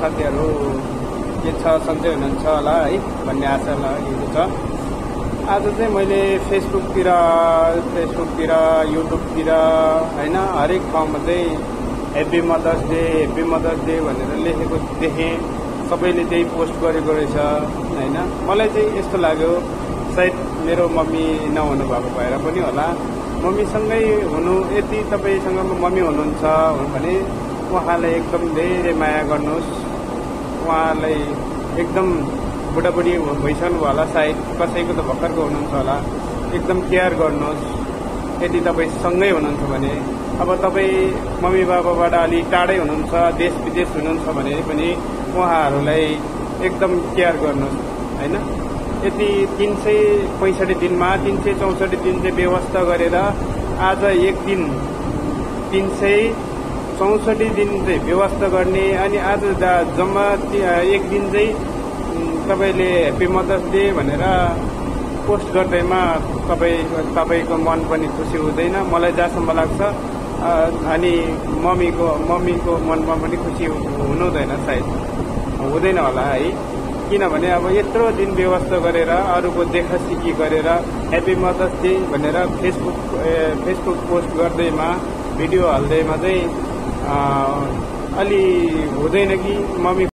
साथीहरू के छ सन्चै हुनुहुन्छ होला है भन्ने आशा लागेको छ। आज चाहिँ मैले फेसबुकतिर युट्युबतिर हैन हरेक ठाउँमा चाहिँ ह्याप्पी मदर्स डे भनेर लेखेको देखेँ। सबैले त्यही पोस्ट गरेको रहेछ हैन। मलाई चाहिँ यस्तो लाग्यो सायद मेरो मम्मी नहुनु भएको भएर पनि होला। मम्मीसँगै हुनु, यदि तपाईसँग मम्मी हुनुहुन्छ भने उहाँलाई एकदम धेरै माया गर्नुहोस्। उहाँलाई एकदम बुढाबुढी भइसक्नु होला, सायद कसैको त भर्खरको हुनुहुन्छ होला। एकदम केयर गर्नुहोस् यदि तपाईँ सँगै हुनुहुन्छ भने। अब तपाईँ मम्मी बाबाबाट अलि टाढै हुनुहुन्छ, देश विदेश हुनुहुन्छ भने पनि उहाँहरूलाई एकदम केयर गर्नुहोस् हैन। यति 365 दिनमा 364 दिन चाहिँ व्यवस्था गरेर आज एक दिन 364 दिन चाहिँ व्यवस्था गर्ने अनि आज जम्मा एक दिन चाहिँ तपाईले ह्याप्पी मदर्स डे भनेर पोस्ट गर्दैमा तपाईको मन पनि खुसी हुँदैन, मलाई जहाँसम्म लाग्छ। अनि मम्मीको मनमा पनि खुसी हुनुहुँदैन, सायद हुँदैन होला है। किनभने अब यत्रो दिन व्यवस्था गरेर अरूको देखासिखी गरेर ह्याप्पी मदर्स डे भनेर फेसबुक पोस्ट गर्दैमा भिडियो हाल्दैमा चाहिँ अलि हुँदैन कि मम्मी